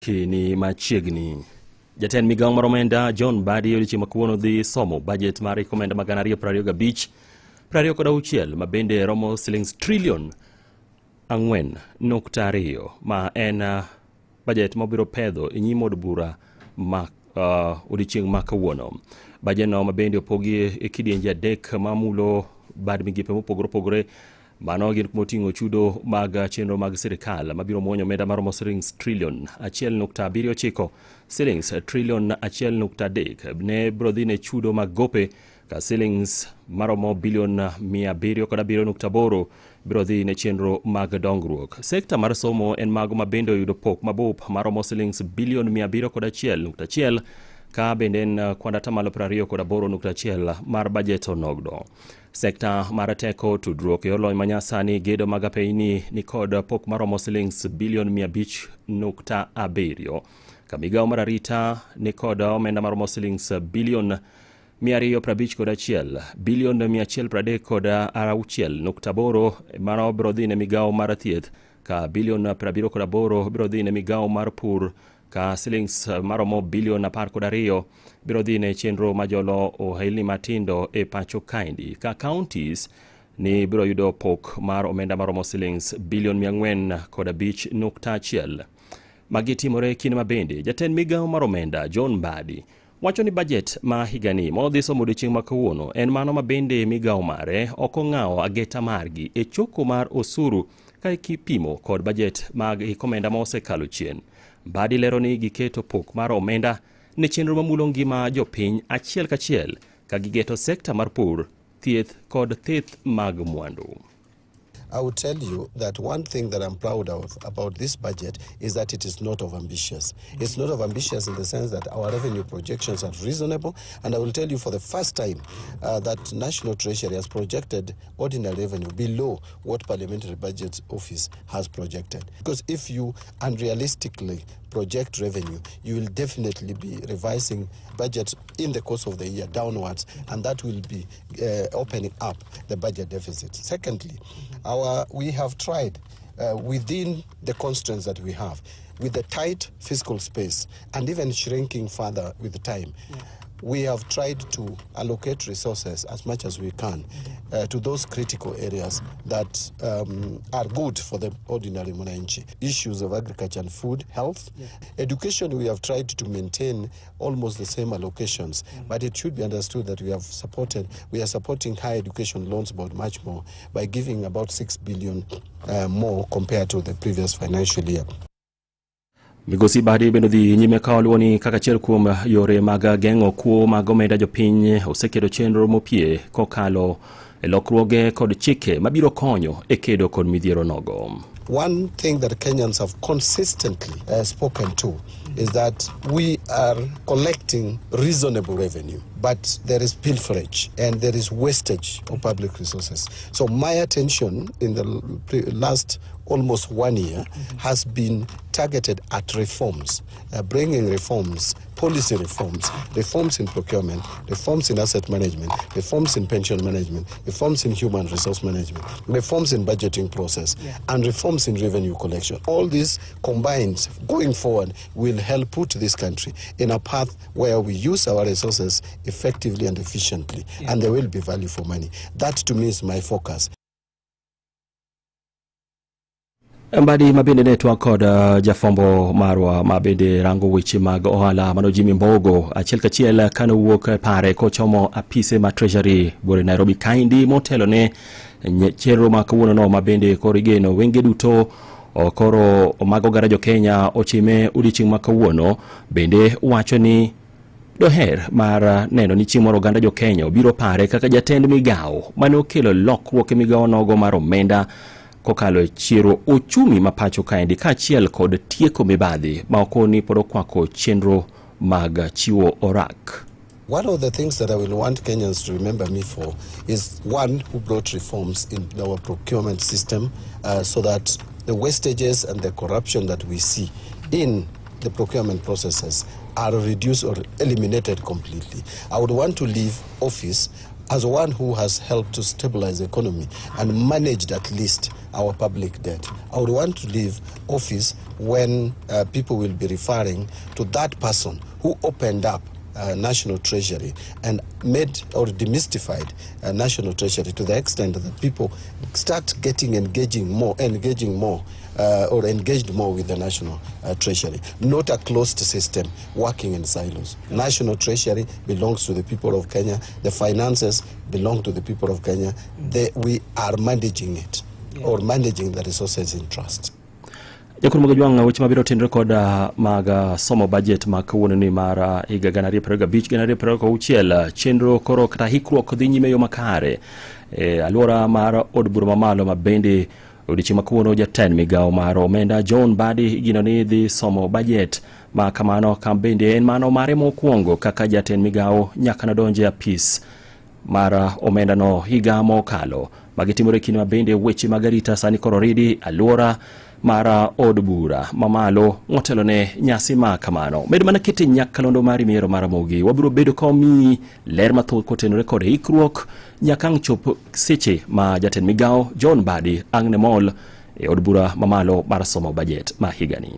Kini machiegni. Jatend migawo mar omenda John Mbadi odiochieng' ma kawuono dhi somo bajet mar hik omenda ma 2025-26 ma bende romo silings trilion 4.2 ma en bajet mabiro pedho e nyim od bura ma odiochieng' ma kawuono. Bajet no ma bende opogi e kidienje adek mamulo bad migepe mopogore opogore. Mano gin kuma oting'o chudo mag chenro mag sirikal mabiro muonyo omenda maromo silings trilion 1.79, silings trilion 1.3 ne biro dhi ne chudo mag gope, ka silings maromo bilion 707.8 biro dhi ne chenro mag dongruok. Sekta mar somo en mago ma bende oyudo pok mabup maromo silings bilion 701.1, ka bende en kwand atamalo 28.1 mar bajet onogno. Sekta mar teko, tudruok e lony manyasani, gedo mag apeyni ni kod pok maromo silings bilion 500.7, ka migawo mar arita ni kod omenda maromo silings bilion 251, bilion 136.8 mano biro dhi ne migawo mar thieth, ka bilion 78 biro dhi ne migawo mar pur, ka silings maromo bilion 12 biro dhi ne chenro majolo ohelni matindo e pacho kaendi, ka counties ni biro yudo pok mar omenda maromo silings bilion 405.1. Magi timore kinde ma bende jatend migawo mar omenda John Mbadi wacho ni bajet ma higani ma odhi somo odiochieng' ma kawuono en mano ma bende migawo mare ok ong'awo ageta margi e choko mar osuru ka kipimo kod bajet mag hik omenda ma osekalo chien. Mbadi lero ni giketo pok mar omenda ne chenro mamulo ngima jopiny achiel kachiel, ka gigeto sekta mar pur, thieth kod thith mag mwandu. I will tell you that one thing that I'm proud of about this budget is that it is not overambitious. It's not overambitious in the sense that our revenue projections are reasonable, and I will tell you for the first time that National Treasury has projected ordinary revenue below what Parliamentary Budget Office has projected. Because if you unrealistically project revenue, you will definitely be revising budget in the course of the year downwards, and that will be opening up the budget deficit. Secondly, we have tried within the constraints that we have, with the tight fiscal space and even shrinking further with the time, we have tried to allocate resources as much as we can to those critical areas that are good for the ordinary mwananchi. Issues of agriculture and food, health, education, we have tried to maintain almost the same allocations, but it should be understood that we are supporting higher education loans about much more by giving about 6 billion more compared to the previous financial year. Migosi Mbadi bende odhi nyime ka oluwo ni kaka achiel kuom yore mag geng'o kuo mag omenda jopiny oseketo chenro mopie kokalo e lokruoge kod chike mabiro konyo e kedo kod midhiero nogo. One thing that Kenyans have consistently spoken to is that we are collecting reasonable revenue, but there is pilferage and there is wastage of public resources. So my attention in the last almost 1 year has been targeted at reforms, bringing reforms, policy reforms, reforms in procurement, reforms in asset management, reforms in pension management, reforms in human resource management, reforms in budgeting process, and reforms in revenue collection. All these combined, going forward, will help put this country in a path where we use our resources effectively and efficiently, and there will be value for money. That, to me, is my focus. Mbadi ma bende ne twak kod jafwambo marwa ma bende rango weche mag ohala mano Jimmy Mbogo achiel kachiel kane owuok pare kochomo apise ma Treasury buore Nairobi kaendi motelo ne chenro ma kawuono no ma bende koro igeno wenge duto koro mag oganda jo Kenya ochime odiochieng' ma kawuono, bende wacho ni doher mar neno ni chieng' moro oganda jo Kenya obiro pare kaka jatend migawo mane okelo lokruok e migawo nogo mar omenda kokalo e chiero uchumi ma pacho kaendi kaachiel kod tieko mibadhi ma okoni pod okwako chenro mag chiwo orak. One of the things that I will want Kenyans to remember me for is one who brought reforms in our procurement system so that the wastages and the corruption that we see in the procurement processes are reduced or eliminated completely. I would want to leave office As one who has helped to stabilize the economy and managed at least our public debt, I would want to leave office when people will be referring to that person who opened up National Treasury and made or demystified National Treasury to the extent that people start getting engaging more or engaged more with the National Treasury. Not a closed system working in silos. National Treasury belongs to the people of Kenya. The finances belong to the people of Kenya. We are managing it or managing the resources in trust. Jakuru mag jwang' weche mabiro tenore kod mag somo budget ma kawuono ni mar higa 2025 2026. Chenro koro kata hikruok dhi nyime e yo makare e alwora mar od bura mamalo, ma bende odiochieng' ma kawuono jatend migawo mar omenda John Mbadi igeno ni dhi somo budget ma kamano, ka bende en mano mare mokwongo kaka jatend migawo nyaka nodonje apis mar omenda no higa mokalo. Magi timore kinde ma bende weche mag arita sani koro ridi alwora mar od bura mamalo motelo ne nyasi ma kamano. Med mana kete nyakalondo mari miero mar Ramogi, wabiro bedo ka omiyi ler mathoth kotenore kod ikruok nyaka ang' chop seche ma jatend migawo John Mbadi ang' ne mol e od bura mamalo mar somo bajet ma higani.